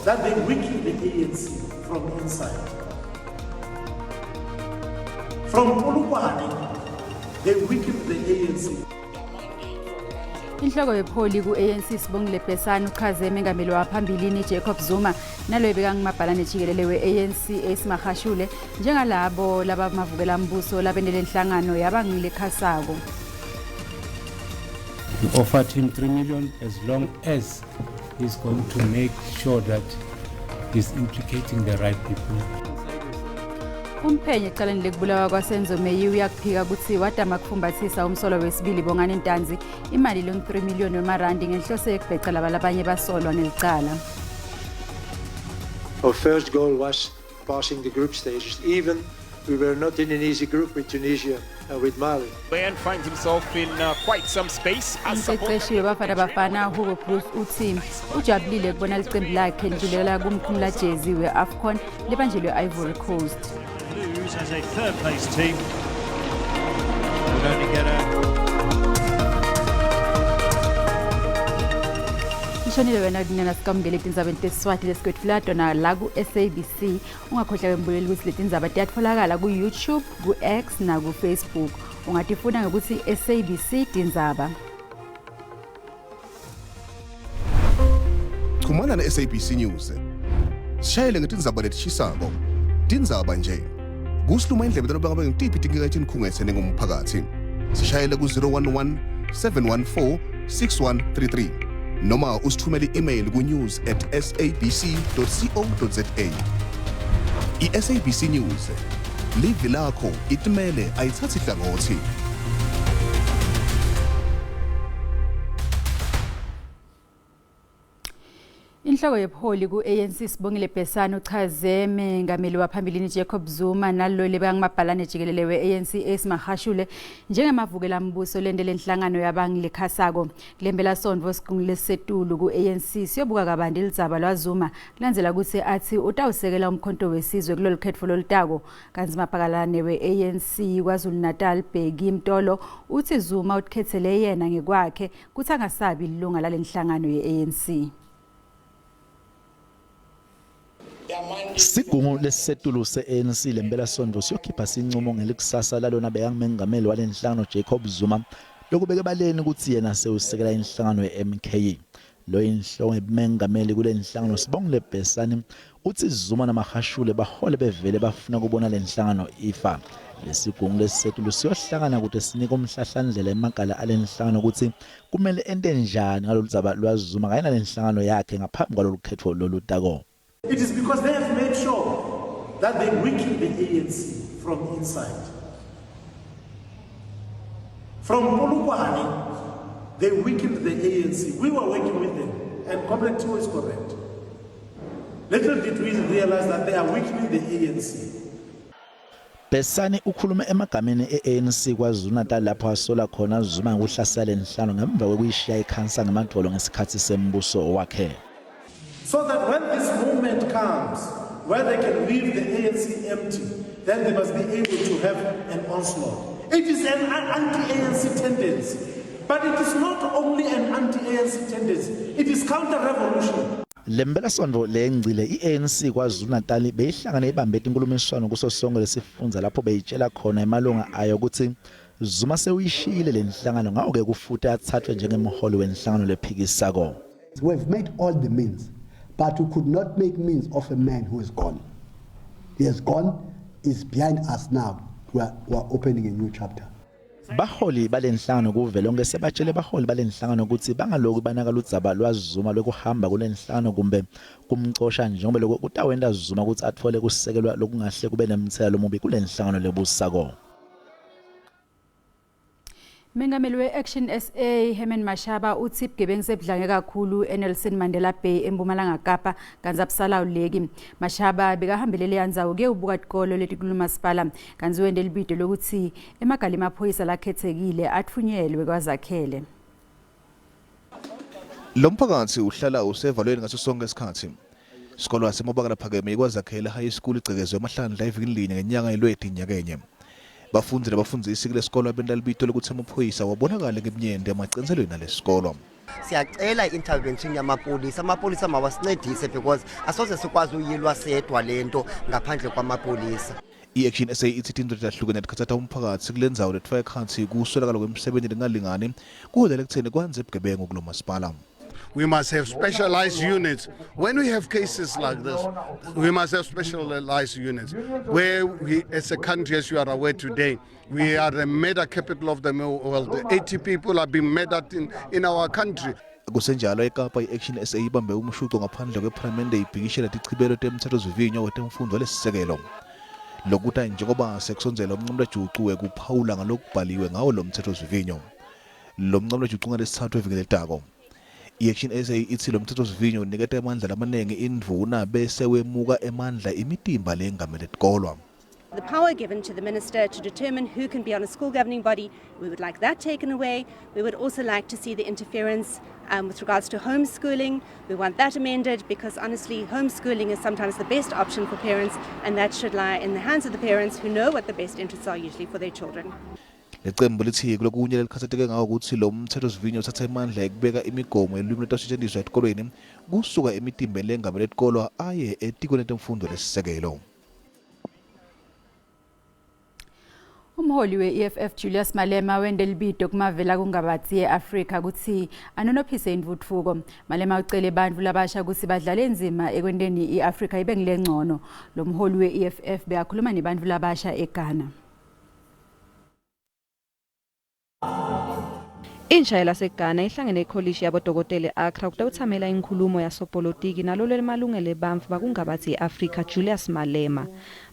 that they weakened the ANC from inside. From Polokwane, they weakened the ANC. Inhloko yepholi ku-ANC Sibongile Besane uchaze emengameli waphambilini Jacob Zuma naloyo bekangumabhalane jikelele we-ANC Ace Magashule njengalabo labamavukela mbuso labenele nhlangano yabangilekhasako. We offered him 3 million as long as he's going to make sure that he's implicating the right people. Umphenyi ecaleni lekubulawa kwaSenzo Meyiwa uyakuphika ukuthi wadama kufumbathisa umsolwa wesibili Bongani Ntanzi imali lengu-3 million wemarandi ngenhloso yekubheca laba labanye basolwa ngelicala. Our first goal was passing the group stages. Even we were not in an easy group with Tunisia and with Mali. Man finds himself in quite some space. Umqeqeshi weBafana Bafana Hugo Broos uthi ujabulile kubona licembu lakhe lidlulela kumkhumulajezi we-AFCON libanjelwe e-Ivory Coast. Lose as a third place team. Would only get a Ngishonile wena kunena sikamukele etindzabeni tesiswati lesikwetfula tona la ku-SABC. Ungakhohlwa kwembuleli ukuthi letindzaba tiyatfolakala ku-YouTube, ku-X naku-Facebook. Ungatifuna ngekutsi SABC Tindzaba. Chumana ne-SABC News. Sishayele ngetindzaba letishisako. Tindzaba nje. Kusiluma indlebe tanoba ngabe ngitiphi tinkinga etinikhungetse nengumphakathi. Sishayele ku-011 714 6133 noma usithumele i-email ku-news at sabc.co.za. I-SABC News. Livi lakho itimele ayithathi hlangothi. Inhloko yebuholi ku-ANC Sibongile Besane uchaze mengameli waphambilini Jacob Zuma nalo lebangumabhalane jikelele we-ANC Ace Magashule njengemavukela mbuso lente lenhlangano yabangilekhasako. Kulempelasonto sigungu lesisetulu ku-ANC siyobuka kabanti lidzaba lwaZuma kulandzela kutsi atsi utawusekela umkhonto wesizwe kulolu khetfo lolutako. Kantsi mabhakalane we-ANC KwaZulu-Natal Bheki Mtolo utsi Zuma utikhetsele yena ngekwakhe kutsi angasabi lilunga lalenhlangano ye-ANC. Sigungu lesisetulu se-ANC lempelasonto siyokhipha sincumo ngelikusasa lalona bekangumengameli walenhlangano Jacob Zuma lokubeke ebaleni kutsi yena sewusekela inhlangano ye-MK. Lo inhloko yebumengameli kulenhlangano Sibongile Besane utsi Zuma naMagashule bahole bevele bafuna kubona lenhlangano ifa. Lesigungu lesisetulu siyohlangana kute sinike umhlahlandlela emagala alenhlangano kutsi kumele ente njani ngaloludzaba lwaZuma kanye nalenhlangano yakhe ngaphambi kwalolukhetfo lolutako. It is because they have made sure that they weaken the ANC from inside. From Polokwane, they weakened the ANC. We were working with them, and Comrade Tio is correct. Little did we realize that they are weakening the ANC. Besane ukhulume emagameni e-ANC KwaZulu-Natal lapho asola khona Zuma ngokuhlasela lenhlangano ngemva kwekuyishiya ikhansa ngemadvolo ngesikhatsi sembuso wakhe. So that when this moment comes where they can leave the ANC empty, then they must be able to have an onslaught. It is an anti-ANC tendency. But it is not only an anti-ANC tendency, it is counter-revolution. Lempelasonto lengcile i-ANC KwaZulu-Natal beyihlangane ibambe tinkulumiswano kuso sonke lesifundza lapho beyitshela khona emalunga ayo kutsi Zuma sewuyishiyile lenhlangano ngako-ke kufuta atsatfwe njengemholi wenhlangano lephikisako. We've made all the means, but we could not make means of a man who is gone. He has gone, is behind us now. We are, we are opening a new chapter. Baholi balenhlangano kuvelonke sebatshele baholi balenhlangano kutsi bangaloku banaka ludzaba lwaZuma lwekuhamba kulenhlangano kumbe kumcosha njengoba loko kutawenta Zuma kutsi atfole kusekelwa lokungahle kube nemtselela lomubi kulenhlangano lebusako. Mengameli we-Action SA Herman Mashaba uthi ubugebengu sebudlange kakhulu eNelson Mandela Bay eMpumalanga Kapa kantsi abusalawuleki. Mashaba bekahambele leya ndzawo kuyewubuka tikolo letikulomasipala kantsi wente libito lokuthi emagali emaphoyisa lakhetsekile atfunyelwe kwaZakhele. Lo mphakathi uhlala usevalweni ngaso sonke isikhathi. Isikolo sasemabanga laphakeme iKwaZakhele High School igcekezwe amahlandla evikini linye ngenyanga yeLweti nyakenye. Bafundzi nabafundzisi kulesikolo abenta libito lokuthi amaphoyisa wabonakale ngebunyenti emacinzelweni alesikolo. Siyacela i-intervention yamapolisa. Amapolisa mawasincedise because asoze sikwazi uyilwa sedwa le nto ngaphandle kwamapolisa. I-Action SA ithi tintfo letahlukene tikhatsata umphakatsi kulendzawo letifaka ekhatsi kuswelakala kwemisebenti lengalingani kuholela ekutseni kwandze bugebengu kulo masipala. We must have specialized units. When we have cases like this, we must have specialized units. Where we, as a country, as you are aware today, we are the murder capital of the world. 80 people are being murdered in our country. Kusenjalo eKapa i-Action SA ibambe umshuco ngaphandle kwephalamende ibhikishela tichibelo temtsetfosivivinyo wetemfundvo lesisekelo. Lokuta njengoba sekusondzela umnqamulajucu wekuphawula ngalokubhaliwe ngawo lo mtsetfosivivinyo. Lo mnqamulajucu ngalesitsatfu evikini lelitako. I-Action SA itsi lo mtsetfosivivinyo uniketa emandla lamaningi indvuna bese wemuka emandla imitimba lengamele tikolwa. The power given to the minister to determine who can be on a school governing body, we would like that taken away. We would also like to see the interference with regards to homeschooling. We want that amended because honestly, homeschooling is sometimes the best option for parents, and that should lie in the hands of the parents who know what the best interests are usually for their children. Lecembu lithi kulokunye lelikhatsateke ngako kutsi lo mtsetfosivivinyo uthatha emandla ekubeka imigomo yelulwimi letasetjentiswa etikolweni kusuka emitimbeni lengamele tikolwa aye etikweni letemfundvo lesisekelo. Umholi we-EFF Julius Malema wente libito kumavela kungabatsi ye-Afrika kutsi anonophise intfutfuko. Malema ucele bantfu labasha kutsi badlale indzima ekwenteni i-Afrika ibe ngilengcono. Lo mholi we-EFF bekakhuluma nebantfu labasha eGhana. Insha yalaseGhana ihlangene ekholishi yabodokotela e-Accra kutawutsamela inkhulumo yasopolitiki nalolo lemalungelo ebantfu bakungabatsi e-Afrika Julius Malema.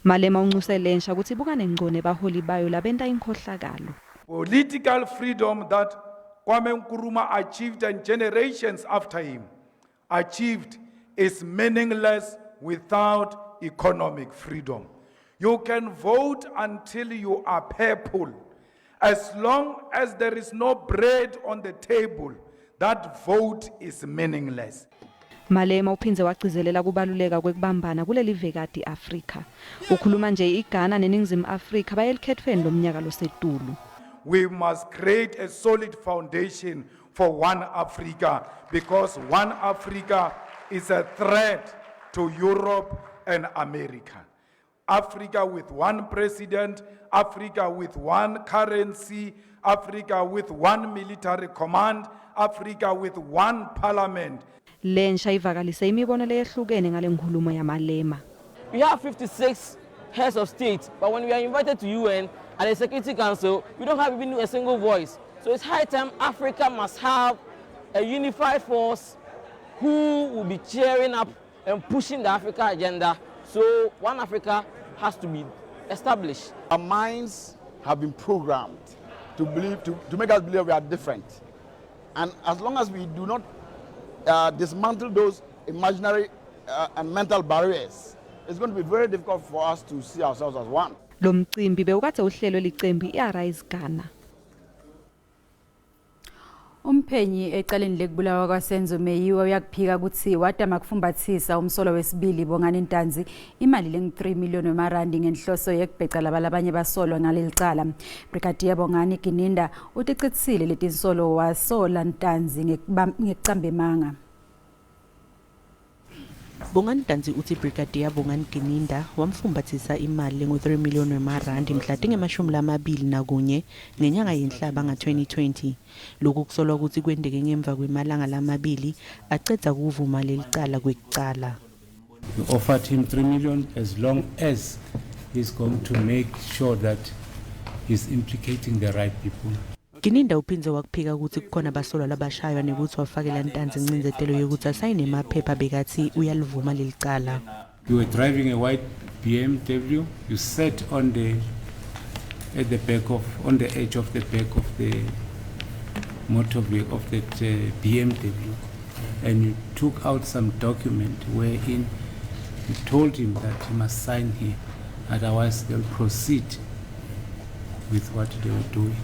Malema uncuse lensha kutsi ibukane ngco nebaholi bayo labenta inkhohlakalo. Political freedom that Kwame Nkrumah achieved and generations after him achieved is meaningless without economic freedom. You can vote until you are purple. As long as there is no bread on the table, that vote is meaningless. Malema uphindze wagcizelela kubaluleka kwekubambana kuleli vekati Afrika. Ukhuluma nje iGhana neNingizimu Afrika baye elukhethweni lomnyaka losetulu. We must create a solid foundation for one Africa because one Africa is a threat to Europe and America. Africa with one president, Africa with one currency, Africa with one military command, Africa with one parliament. Lensha ivakalise imibono leyehlukene ngale nkhulumo yaMalema. We have 56 heads of state, but when we are invited to UN and the Security Council, we don't have even a single voice. So it's high time Africa must have a unified force who will be cheering up and pushing the Africa agenda. So one Africa has to be established. Our minds have been programmed to make us believe we are different. And as long as we do not dismantle those imaginary and mental barriers, it's going to be very difficult for us to see ourselves as one. Lo mcimbi bewukade uhlelwe licembu i-Arise Ghana. Umphenyi ecaleni lekubulawa kwaSenzo Meyiwa uyakuphika kutsi watama kufumbatsisa umsolo wesibili Bongani Ntanzi imali lengu-3 million wemarandi ngenhloso yekubheca laba labanye basolwa ngaleli cala. Brigadier Bongani Gininda uticitsile letinsolo wasola Ntanzi ngekucamba emanga. Bongani Ntanzi uthi Brigadier Bongani Gininda wamfumbatsisa imali lengu-3 million wemarandi mhla tingemashumi lamabili nakunye ngenyanga yenhlaba nga-2020. Lokhu kusolwa ukuthi kwenteke ngemva kwemalanga lamabili acedza kuvuma leli cala kwekucala. We offered him 3 million as long as he's going to make sure that he's implicating the right people. Gininda uphindze wakuphika ukuthi kukhona basolwa labashaywa nekuthi wafakela Ntanzi incindzetelo yokuthi asayine emaphepha bekathi uyalivuma leli cala. You were driving a white BMW. You sat on the at the back of on the edge of the back of the motor vehicle of that BMW, and you took out some document wherein you told him that he must sign here, otherwise they'll proceed with what they were doing.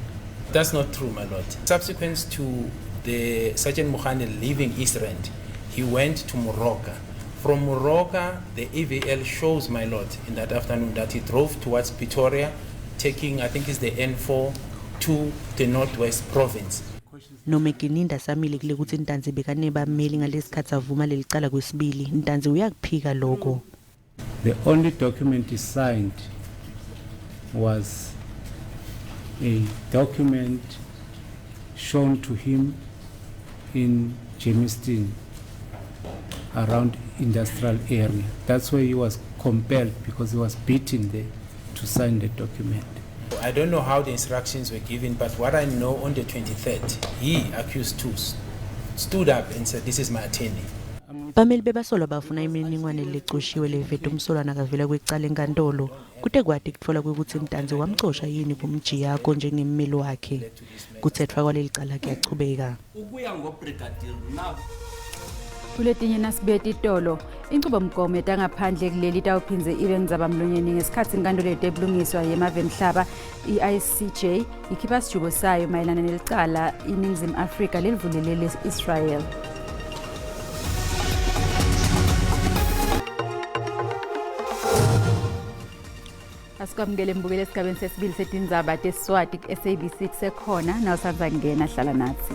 That's not true, my lord. Subsequent to the Sergeant Mohane leaving East Rand, he went to Moroka. From Moroka, the EVL shows, my lord, in that afternoon that he drove towards Pretoria, taking, I think it's the N4, to the Northwest Province. Nome Gininda samile kulekutsi Ntanzi bekanebameli ngalesikhatsi avuma lelicala kwesibili, Ntanzi uyakuphika loko. The only document he signed was a document shown to him in Germiston around industrial area. That's where he was compelled because he was beaten there to sign the document. I don't know how the instructions were given, but what I know on the 23rd, he, accused two, stood up and said, This is my attorney. Bameli bebasolwa bafuna imininingwane lecoshiwe leveta umsolwa nakavela kwecala enkantolo kute kwati kutfola kwekutsi Ntanzi wamcosha yini kumjiyako njengemmeli wakhe. Kutsetfwa kwaleli cala kuyachubeka. Ukuya ngobrigadier now. Kuletinye nasibuye titolo, inchubomgomo yetangaphandle kuleli itawuphindze ibe ngidzabamlonyeni ngesikhatsi inkantolo yetebulungiswa yemave emhlaba i-ICJ ikhipha sijubo sayo mayelana nelicala iNingizimu Afrika lelivulelele Israel. Asikwamukele mbukele esigabeni sesibili setindzaba tesiswati ku-SABC kusekhona nawusandza kungena hlala nathi.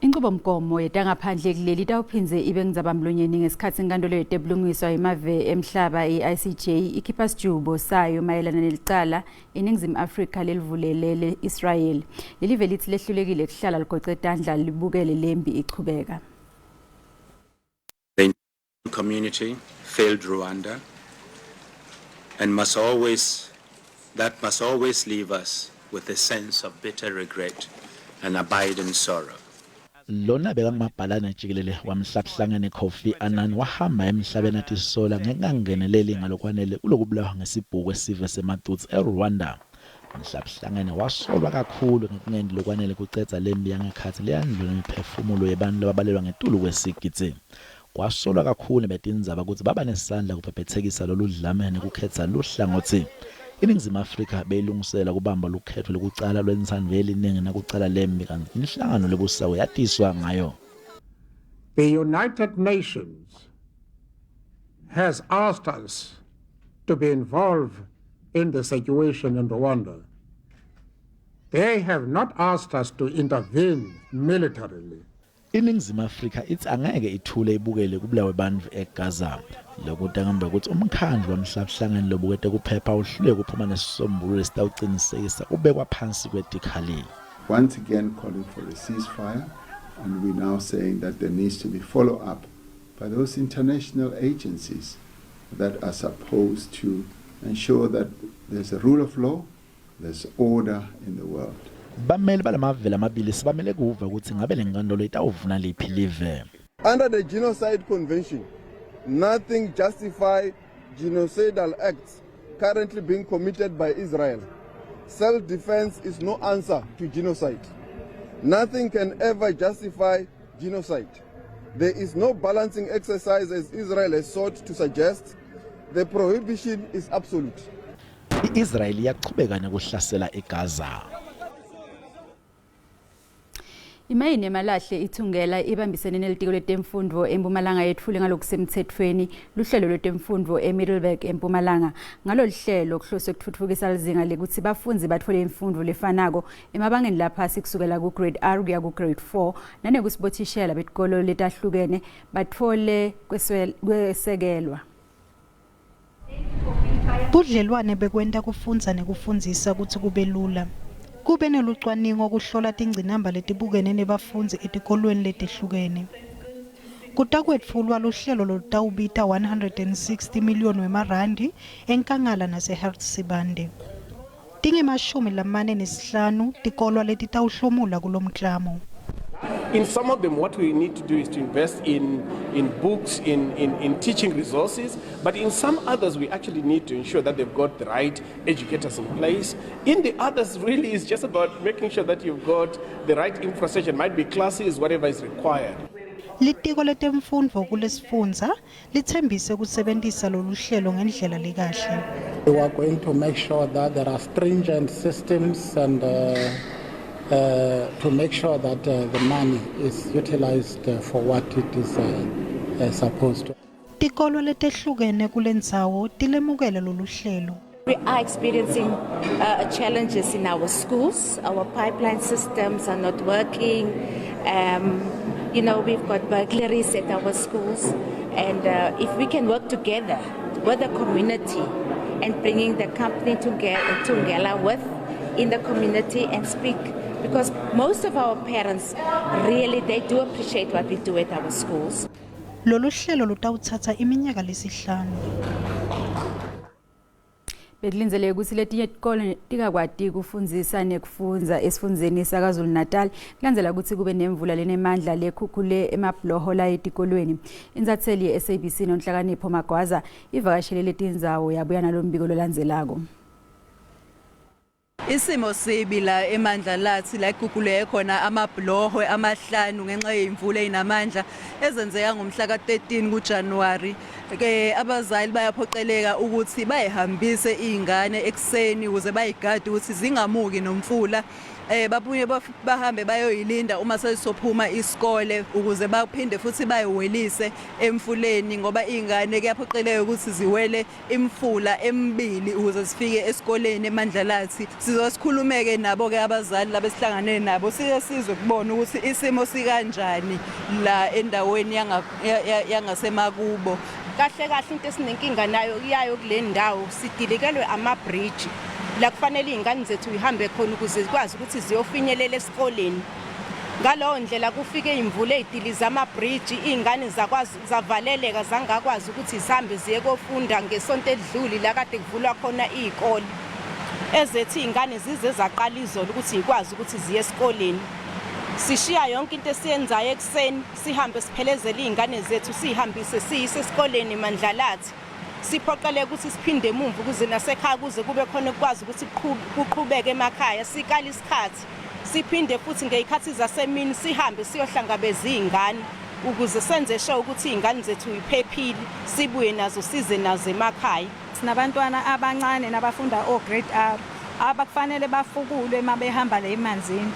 Inqubomgomo yetangaphandle kuleli itawuphindze ibe ngidzabamlonyeni ngesikhatsi inkantolo yetebulungiswa yemave emhlaba i-ICJ ikhipha sijubo sayo mayelana nelicala iNingizimu Afrika lelivulele le-Israel. Lelive litsi lehlulekile kuhlala ligoce tandla libukele lempi ichubeka. The community failed Rwanda and must always that must always leave us with a sense of bitter regret and abiding sorrow. Lona bekangumabhalane jikelele wamhlabuhlangene Kofi Annan wahamba emhlabeni atisola ngekungangeneleli ngalokwanele kulokubulawa ngesibhuku esive semaTutsi eRwanda. Mhlabuhlangene wasolwa kakhulu ngekungenti lokwanele kucedza lempi yangekhatsi leyandlula imiphefumulo yebantfu lababalelwa ngetulu kwesigidzi. Kwasolwa kakhulu nebetindzaba kutsi baba nesandla kubhebhethsekisa lolu dlame nekukhetsa luhlangotsi. INingizimu Afrika beyilungiselela kubamba lukhetfo lwekucala lwentsandvo yeliningi nakucala lempi kantsi inhlangano lebusako yatiswa ngayo. The United Nations has asked us to be involved in the situation in Rwanda. They have not asked us to intervene militarily. INingizimu Afrika itsi angeke ithule ibukele kubulawe bantfu eGaza. Loku kuta kutsi umkhandlu wamhlabuhlangene lobukete kuphepha uhluleke kuphuma nesisombululo lesitawucinisekisa kubekwa phansi kwetikhali. Once again calling for a ceasefire, and we're now saying that there needs to be follow-up by those international agencies that are supposed to ensure that there's a rule of law, there's order in the world. Bameli balamave lamabili sibamele kuva kutsi ngabe lenkantolo itawuvuna liphi live. Under the Genocide Convention, nothing justifies genocidal acts currently being committed by Israel. Self-defense is no answer to genocide. Nothing can ever justify genocide. There is no balancing exercise as Israel has sought to suggest. The prohibition is absolute. I-Israel iyachubeka nekuhlasela iGaza. Imayini yemalahle ithungela ibambisene nelitiko letemfundvo eMpumalanga yetfule ngalokusemtsetfweni luhlelo lwetemfundvo eMiddelburg eMpumalanga. Ngalolu hlelo kuhloswe kutfutfukisa lizinga lekutsi bafundzi batfole imfundvo lefanako emabangeni laphasi kusukela ku-grade R kuya ku-grade 4 nanekutsi bothishela betikolo letahlukene batfole kwesekelwa. Budlelwane bekwenta kufundza nekufundzisa kutsi kube lula. Kube nelucwaningo kuhlola tingcinamba letibukene nebafundzi etikolweni letehlukene. Kutakwetfulwa luhlelo lolutawubita 160 million wemarandi eNkangala naseGert Sibande. Tinge-45 tikolwa letitawuhlomula kulomklamo. In some of them, what we need to do is to invest in books, in teaching resources, but in some others, we actually need to ensure that they've got the right educators in place. In the others, really, it's just about making sure that you've got the right infrastructure, it might be classes, whatever is required. Litiko letemfundvo kulesifundza litsembise kusebentisa lolu hlelo ngendlela lekahle. We are going to make sure that there are stringent systems and to make sure that the money is utilized for what it is supposed to. Tikolo letehlukene kulendzawo tilemukele lolu hlelo. We are experiencing challenges in our schools. Our pipeline systems are not working. We've got burglaries at our schools. And if we can work together with the community and bringing the company together with in the community and speak, because most of our parents really, they do appreciate what we do at our schools. Lolu hlelo lutawutsatsa iminyaka lesihlanu. Bekulindeleke ukuthi letinye tikolo tingakwati kufundzisa nekufundza esifundzeni saKwaZulu Natal kulandzela ukuthi kube nemvula lenemandla lekhukhule emabhuloho la etikolweni. Intatheli ye-SABC Nonhlakanipho Magwaza ivakashele letindzawo yabuya nalombiko lolandzelako. Isimo sibi la eMandlalathi la iguguleke khona amabhuloho amahlanu ngenxa yemvula enamandla ezenzeka ngomhla ka-13 kuJanuwari. Ke abazali bayaphoqeleka ukuthi bayihambise izingane ekuseni ukuze bayigade ukuthi zingamuki nomfula. Babuye bahambe bayoyilinda uma seyisophuma isikole ukuze baphinde futhi bayiwelise emfuleni ngoba izingane kuyaphoqeleka ukuthi ziwele imfula emibili ukuze sifike esikoleni eMandlalathi. Sizosikhulumeke nabo-ke abazali labesihlangane nabo, sike sizwe kubona ukuthi isimo sikanjani la endaweni yangasemakubo. Kahle kahle into esinenkinga nayo iyayo kule ndawo, sidilikelwe amabhriji la kufanele iy'ngane zethu zihambe khona ukuze zikwazi ukuthi ziyofinyelela esikoleni. Ngalowo ndlela kufike imvula ey'diliza amabhriji, iy'ngane zakwazi zavaleleka zangakwazi ukuthi zihambe ziye kofunda ngesonto elidlule la kade kuvulwa khona iy'kole. Ezethu iy'ngane zize zaqala izolo ukuthi yikwazi ukuthi ziye esikoleni. Sishiya yonke into esiyenzayo ekuseni, sihambe siphelezele iy'ngane zethu siyihambise siyise esikoleni Mandlalathi. Siphoqeleke ukuthi siphinde emumva ukuze nasekhaya kuze kube khona ukwazi ukuthi kuqhubeke emakhaya, sikale isikhathi. Siphinde futhi ngey'khathi zasemini sihambe siyohlangabeza iy'ngane ukuze senze sure ukuthi iy'ngane zethu yiphephile, sibuye nazo size nazo emakhaya. Sinabantwana abancane nabafunda o-grade R abakufanele bafukulwe uma behamba la emanzini.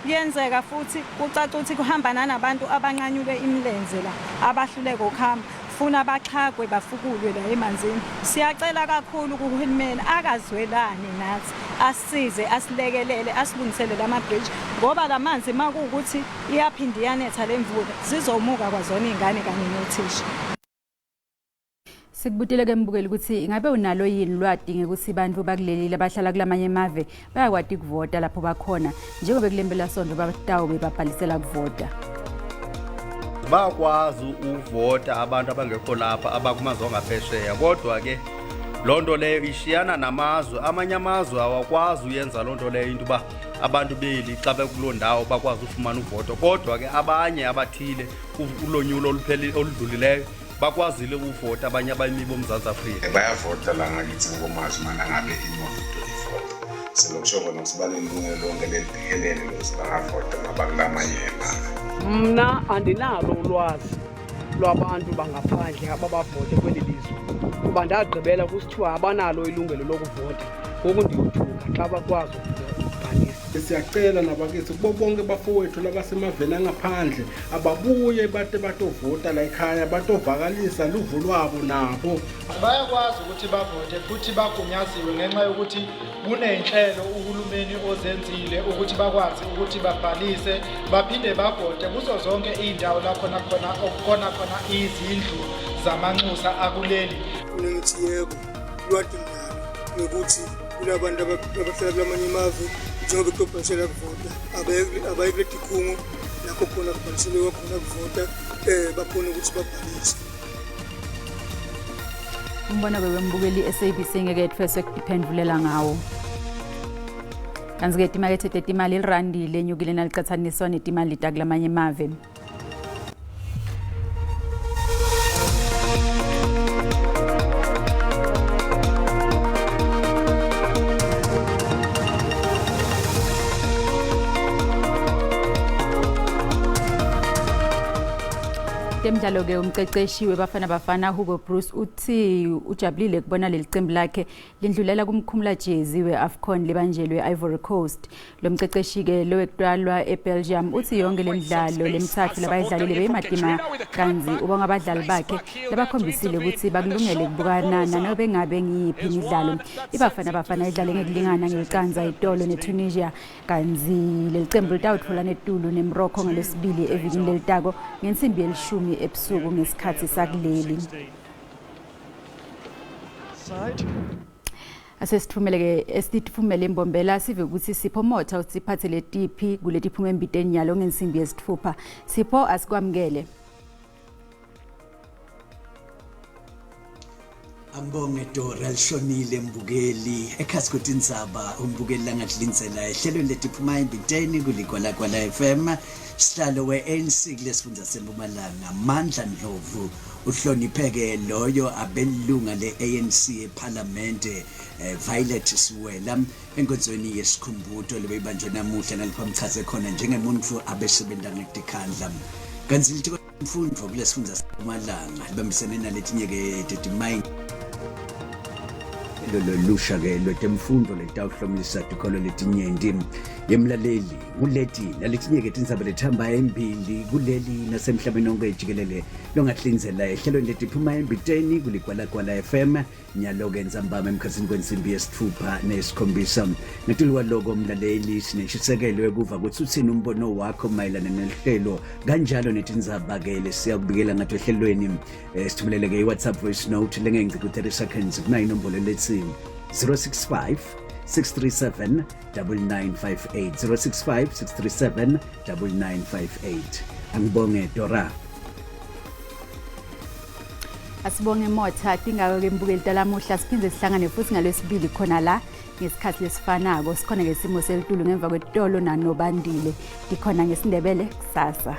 Kuyenzeka futhi kucaca ukuthi kuhamba nanabantu abanqanyulwe imilenze la abahluleka ukuhamba, funa baxhagwe bafukulwe la emanzini. Siyacela kakhulu kuhulumeni akazwelane nathi, asisize, asilekelele, asilungisele lama-bridge ngoba la manzi uma kuwukuthi iyaphinde iyanetha le mvula zizomuka kwazona iy'ngane kanye nothisha. Sikubutile ke mbukeli ukuthi ingabe unalo yini lwati ngekuthi bantfu bakuleli labahlala kulamanye emave bayakwati kuvota lapho bakhona njengoba kulempelasonto batawube babhalisela kuvota. Bayakwazi uvota abantu abangekho lapha abakumazwe angaphesheya, kodwa ke loo nto leyo ishiyana namazwe. Amanye amazwe awakwazi uyenza loo nto leyo into uba abantu beli xa bekuloo ndawo bakwazi ufumana uvoto, kodwa ke abanye abathile ulonyulo oludlulileyo bakwazile uvota abanye abami boMzantsi Afrika. Bayavota la ngakithi ngokomazi mana ngabe imoto ivota. Selokusho kona ukuthi banelungelo lonke leliphelele lokuthi bangavota mabakulamanye emave. Mna andinalo ulwazi lwabantu bangaphandle ababavote kweli lizwe kuba ndagqibela kusithiwa abanalo ilungelo lokuvota, ngoku ndiyothuka xa bakwazi ukubhalisa. Siyacela nabakithi kubo bonke bafowethu labasemaveni angaphandle ababuye bate batovota la ekhaya batovakalisa luvo lwabo nabo. Bayakwazi ukuthi bavote futhi bagunyaziwe ngenxa yokuthi kuney'nhlelo uhulumeni ozenzile ukuthi bakwazi ukuthi babhalise baphinde bavote kuzo zonke iy'ndawo la khona khona okukhona khona izindlu zamanxusa akuleli. Mina ngithi yebo, lwati nginalo ngekuthi kunabantu abahlala kulamanye amave njengoba kuyobhalisela kuvota abaye kuleti khungo lapho khona kubhaliseliwe khona kuvota bakhona ukuthi babhalise. Umbono wembukeli SABC ngeke ethweswe kuphendvulela ngawo. Kanti-ke timakethe tetimali irandi lenyukile nalicatsaniswa netimali takulamanye emave. Temidlalo-ke umqeqeshi weBafana Bafana Hugo Broos uthi ujabulile kubona leli qembu lakhe lindlulela kumkhumulajezi we-AFCON libanjelwe e-Ivory Coast. Lo mqeqeshi-ke lowekutwalwa eBelgium uthi yonke le midlalo lemithathu labayidlalile beyimatima kanzi ubonga abadlali bakhe labakhombisile ukuthi bakulungele kubukana nanobe ngabe ngiyiphi imidlalo. IBafana Bafana idlale ngekulingana ngelicanza itolo neTunisia kanzi leli qembu litawutfola netulu neMorocco ngalwesibili evikini lelitako ngensimbi yelishumi ebusuku ngesikhathi sakuleli. Asesitfumele-ke esitfumele imbombela sive ukuthi Sipho Motha usiphathele tiphi kuletiphuma embiteni nyalo ngensimbi yesitfupha. Sipho, asikwamukele. Angibonge Dora lishonile mbukeli ekhasi kutindzaba umbukeli langadlindzela ehlelweni letiphuma embiteni kuligwalagwala FM. Sihlalo we-ANC kulesifundza seMpumalanga Mandla Ndlovu uhlonipheke loyo abelunga le-ANC ephalamende Violet Siwela enkonzweni yesikhumbuto lebeyibanjwe namuhla nalapho amchaze khona njengemuntfu abesebenta ngekutikhandla. Kantsi litiko lemfundvo kulesifundza seMpumalanga libambisene naletinye-ke tetimayini lolusha-ke lwetemfundvo letitawuhlomulisa tikolo letinyenti. Yemlaleli, nguleti naletinye-ke tindzaba letihamba embili kuleli nasemhlabeni wonke jikelele longatlindzela ehlelweni letiphuma embiteni kuligwalagwala FM nyalo-ke ntsambama emkhatsini kwensimbi yesitfupha nesikhombisa. Ngetulu kwaloko mlaleli, sinenshisekelo yekuva kutsi utsini umbono wakho mayelana neluhlelo kanjalo netindzaba-ke lesiyakubikela ngato ehlelweni. Sithumelele-ke i-WhatsApp voice note lengengci ku-30 seconds kunayo inombolo letsi 065 637 9958, 065 637 9958. Angibonge Dora. Asibonge Motha, tingako-ke mbukeli talamuhla, siphinde sihlangane futhi ngalwesibili khona la ngesikhathi lesifanako. Sikhona ngesimo selitulu ngemva kwetitolo nanobandile tikhona ngesiNdebele kusasa.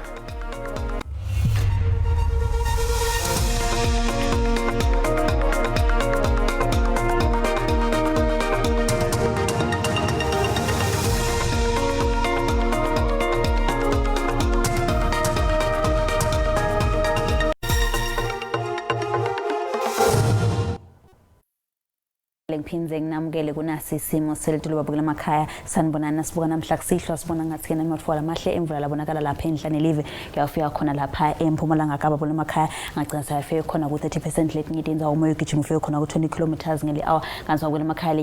Ngiphindze nginamukele kunasi isimo selitulu babukela emakhaya. Sanibonani. Nasibuka namhla kusihlwa, sibona ngathi kena ematfuba lamahle emvula labonakala lapha enhla nelive kuyafika khona lapha eMpumalanga Kapa bula emakhaya, ngagcina sayafika khona ku-30% letinye tindzawo umoya ugijima ufike khona ku-20 kilometers ngeli-hour. Kanti wabukela emakhaya,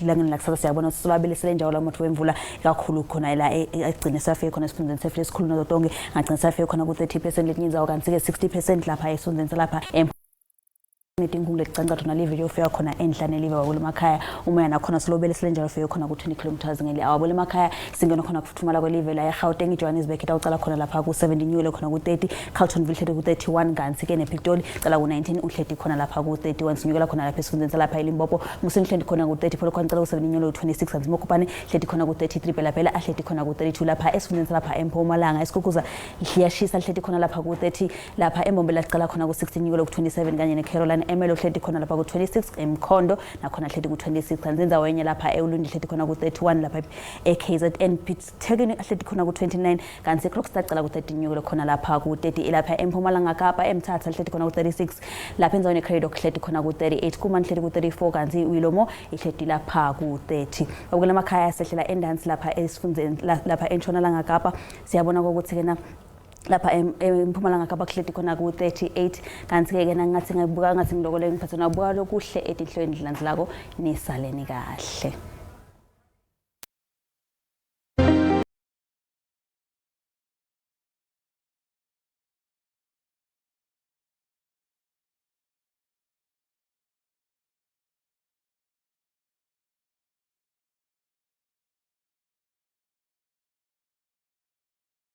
langeni lakusasa siyabona ukuthi sibabelisele njalo lamatfuba emvula kakhulu khona la egcine sayafika khona esifundzeni setfu lesikhulu nato tonke, ngagcina sayafika khona ku-30% letinye indzawo, kanti-ke 60% lapha esifundzeni salapha netinkhungu leticancathu nalive kuyofika khona enhla nelive wabula emakhaya. Umoya nakhona silobele silenjalo ufike khona ku-20 kilometers ngeli-hour. Wabula emakhaya, singena khona kufuthumala kwelive la eGauteng, iJohannesburg itawucala khona lapha ku-17 nyukele khona ku-30, Carltonville hleti ku-31, kanti-ke nePitoli cala ku-19 uhleti khona lapha ku-31. Sinyukela khona lapha esifundzeni salapha eLimpopo, Musina hleti khona ku-30, Polokwane cala ku-7 nyukele ku-26, kanti Mokopane hleti khona ku-33, Bela-Bela ahleti khona ku-32. Lapha esifundzeni salapha eMpumalanga, eSikhukuza liyashisa, lihleti khona lapha ku-30, lapha eMbombela licala khona ku-16 nyukele ku-27, kanye neCaroline Emelo hleti khona lapha ku-26, eMkhondo nakhona hleti ku-26, kanti indzawo enye lapha eUlundi hleti khona ku-31, lapha e-KZN Thekwini ahleti khona ku-29, kanti eKrokstad cala ku-30 nyukele khona lapha ku-30. Lapha eMpumalanga Kapa, eMthatha hleti khona ku-36, lapha endzaweni eCradock hleti khona ku-38, Kumani hleti ku-34, kanti Wilomo ihleti lapha ku-30. Babukela emakhaya, sehlela endansi lapha esifundzeni lapha eNtshonalanga Kapa, siyabona ukuthi kena lapha eMpumalanga Kapa kuhleti khona ku-38, kanti-ke kena ngathi ngabuka ngathi ngiloko ngiphathe nabuka lokuhle etinhlweni landzelako. Nisaleni kahle.